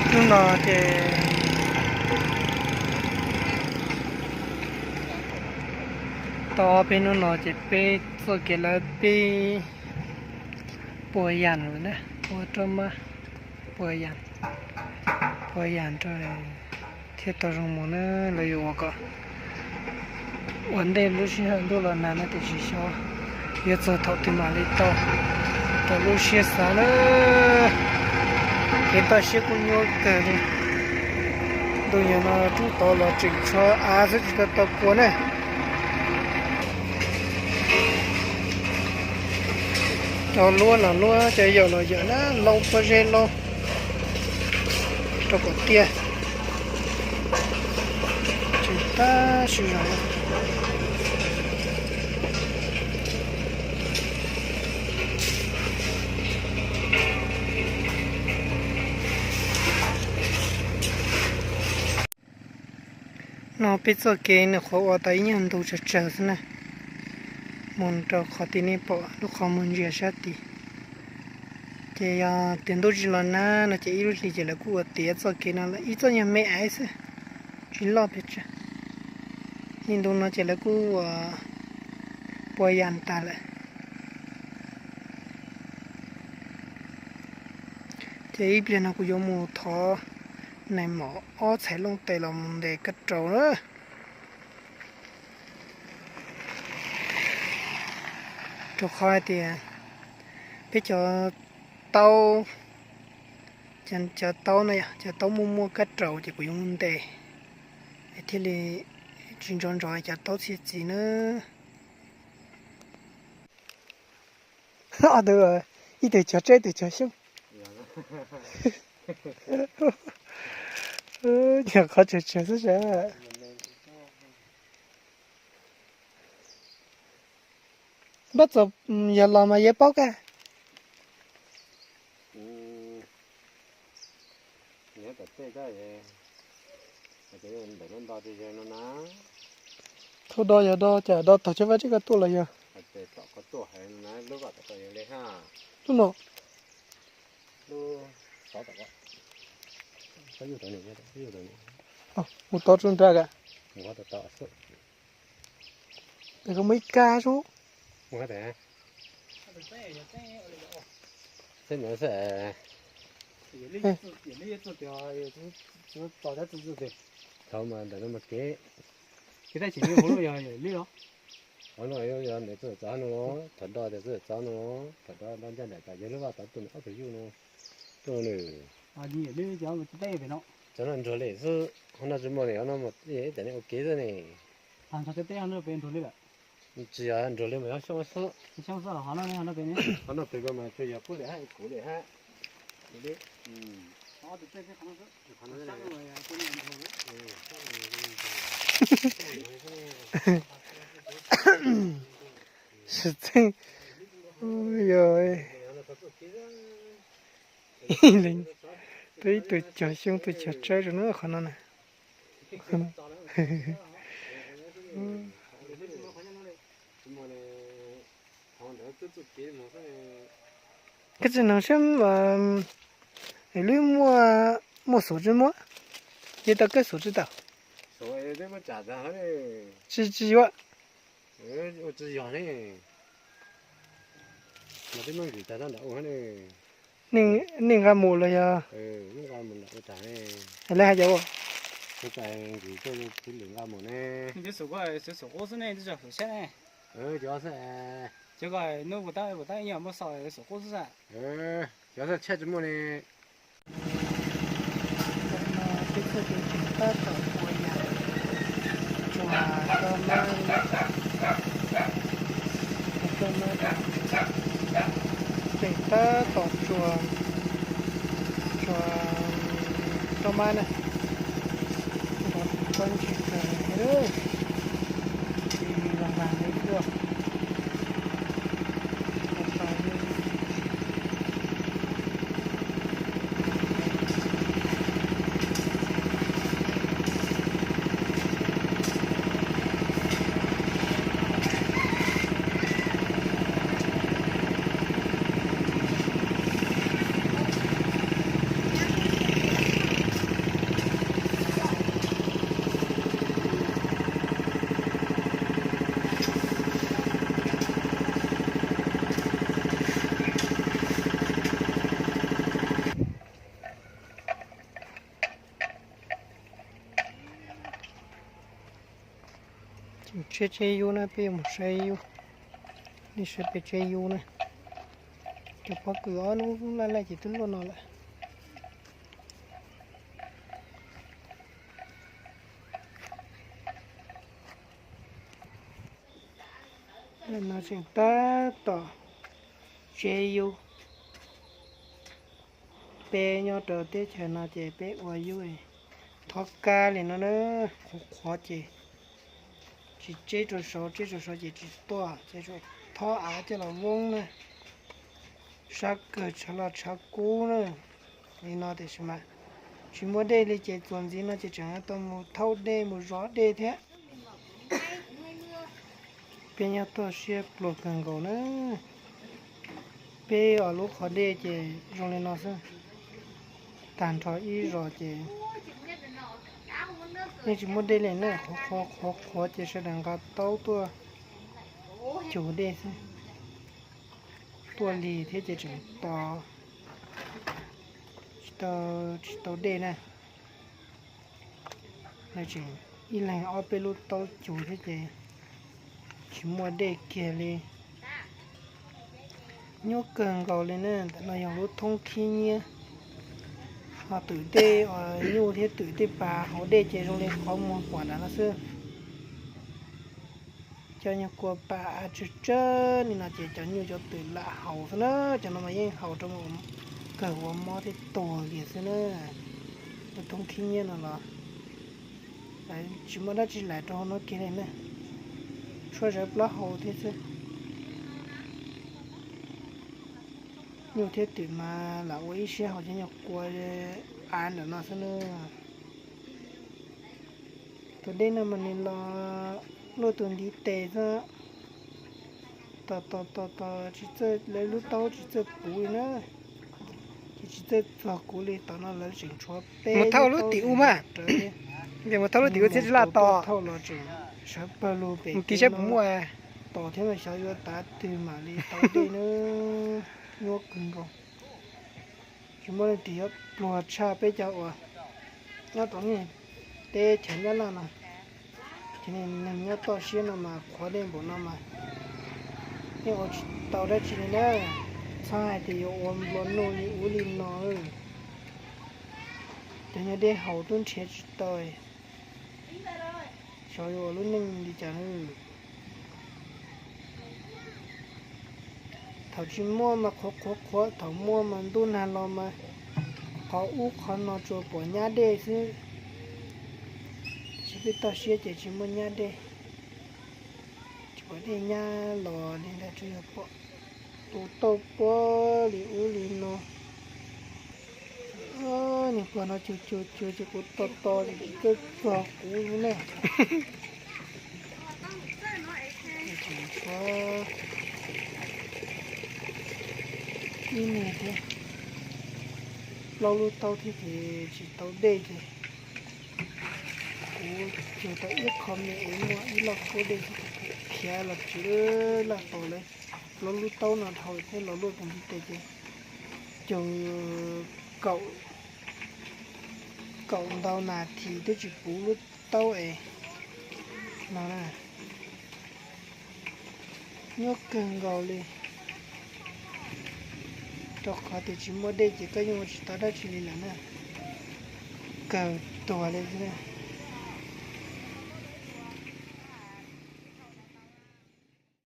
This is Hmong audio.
Hnub no ces tau ob peb hnub no ces peb txoj kev lawv peb puas yam lawm na, ua rau mas puas yam, puas yam rau thiaj tau zoo mus na. Lawv yuav ua kom ua ntej lub sij hawm ntuj los nag no tiam sis xyov yuav txog thaum twg mam li tau rau lub siab xav na. Kev paj siab kuj nyuaj kawg li. Ntuj nyuam no rub tod los tseem tshuav av xwb tsis tau tau pua na. Cov luab los luab, cov yaum los yaum na, lauj pob zeb lauj rau kom tiaj. Tseem tab sis zog. No peb txoj kev nws qhuav ua tau ib nyuag ntu tsawg tsawg xwb na, mus rau qhov tim nej pom lub qhov muag ntsia sab tid. Ces yog tias ntuj tsis los nag no ces ib lub hlis ces lawv kuj ua tiav txoj kev no lawm, ib txoj nyuag me aiv xwb, tsis loj pes tsawg. Ib ntu no ces lawv kuj ua puas yam tas lawm. Ces ib pliag no kuv yuav mus thov nais maum ob txhais looj tes los mus ntes kab raus na. Rau qhov hais tias peb cov taub, cov taub no yog cov taub muaj muaj kab raus ces kuv yuav mus ntes thiaj li tsis ntsov ntsov cov taub txhiaj txiv na. Ob tug, ib tug cog tseb ib tug cog xyoob. Nyuam qhuav tsawg tsawg xwb sas. Npab txom, yog los mas yuav paub kag. Thaum do yog do cas do tog cov vaj tsib ko tuaj los yog? Lub no. Mus tod tsuas nrag a. Tes koj muaj ib kab sub. Thaum mas ntawm no mas kev, kev tab sis li hauv no yog li los. Qhov no yog nws txawj txov no los, thaum do tias txawj txov no los, thaum do do ncaj nraim tas yog lub vaj tod tuaj nws ob tug yug no tuaj nws. Cov no nruag li xwb, qhov no tsis muaj li, qhov no mus ib tam ne ua kev xwb ne. Tsis yog nruag li mas yog xyoob xwb. Qhov no pem ko mas tsuas yog kuv li hab, kuv li hab. Sib txheej, yog peb ib tug cog xyoob ib tug cog tsawb rau na qhov no na. Koj tsis noog seb lub muaj, muaj xuv tsis muaj, ces tau kawg xuv tsis tau. Tsis, tsis yuav. Nej nqa mus los yog? Lawv hais yog ua? Nqa mus ne. Xwb ne. Cov ko hnub puas tab puas tab ib nyuag muab xaus xuv qub xwb. Cov xav tshaj tsis muaj ne. Peb txoj kev tseem tab tom ua yam tsuas rau mab, rau mab, tseem tab tom tsuas, tsuas rau mab na. Nrov pob ntseg kawg li, tsis vag vag li xwb. Tsheb tsev yus na, peb yuav mus saib yus, nej saib peb tsev yus na. Cov pob kws ob hnub laj laj ces twb luaj no lawm. No tseem tab tom tsev yus. Peb nyob rau teb chaws no ces peb ua yus thob kab li no na, qhuav qhuav ces tsis tseb rau saud, tseb rau saud ces tsis tuaj, ces thob av coj los voob na. Sab kawg tshav los tshav kub na. Li no tiam sis mas tsis muaj dej li ces txuas ntxiv no ces tseem tau mus thauj dej mus zov dej thiab. Peb nyob toj siab pluag kawg nkaus na. Peb os lub qhov dej ces zoo li no xwb. Tag nrho ib zos ces yeej tsis muaj dej li na, qhuav qhuav qhuav qhuav ces sawv daws nqa taub tuaj cug dej xwb. Tuaj lig thiab ces tseem tos tsis tau dej na. Lawv tseem ib leeg ob peb lub taub cug thiab ces tsis muaj dej kiag li. Nyuaj kawg nkaus li na, ntawm no yog lub thoob khib nyiab. Ho twm tej nyuj thiab twm tej pas hauv dej ces zoo li qhov muag pom nram no xwb. Cov nyuag kua pas tsawg tsawg li no ces cov nyuj cov twm lam haus xwb na, cov no mas yeej haus rau kawg ua mob thiab tuag kiag xwb na. Lub thoob khib nyiab no los tsis muaj dab tsi lam rau hauv no kiag li na, tshuav zawv plaub hau thiab xwb. Nyuj thiab twm mas lam ua ib siab haus cov nyuag kua av ntawm no xwb na. Tus dej no mas nws los luaj tus ntiv tes xwb. Tos tos tos tos tsis txawj, lawv lub taub tsis txawj puv li na, ces tsis txawj txog kuv li. Tom no lawv tseem tshuav peb mus thauj lub tim u mas, mus thauj lub tim u thiab tsis laj tos, thauj los tseem sawv pawg lug pem tis saib puas muaj. Tos thiab mas xyov yuav tav twg mam li tau dej na. Nyuaj kawg nkaus. Tsis muaj leej twg yuav pluag tshaj peb cov uas nyob rau nej teb chaws Nyab Laj no. Ces neeg nyob toj siab no mas qhuav dej npaum no mas yeej ua tsis tau dab tsi li na. Txhob hais tias yuav ua nplua nuj li ub li no. Cov nyuag dej haus tub nrhiav tsis tau, xyov yuav ua lub neej li cas na. Thaum tsis muaj mas qhuav qhuav qhuav, thaum muaj mas ntuj nag los mas qhov ub qhov no tsuas pom nyab dej xwb. Tsis peb toj siab ces tsis muaj nyab dej, tsis pom dej nyab los li ntag, tsuas yog pom tus tauj pob li ub li no. Niag pog no cuag cuag cuag ces kuv tos tos ces tsis txawj txog kuv li na. Ib niag thiab, plaub lub taub thiab ces tsis tau dej ces kuv cuag tau ib qho me es muaj ib loj kub dej xwb ces kuv khiav los tsev laj tos lawv plaub lub taub no dhau thiab los luaj tus ntiv tes ces cuag kaum, kaum ntau nas this twb tsis puv lub taub es no na. Nyuaj kawg nkaus li, rau qhov tias tsis muaj dej ces koj yeej ua tsis tau dab tsi li lawm na. Kawg tuag li xwb.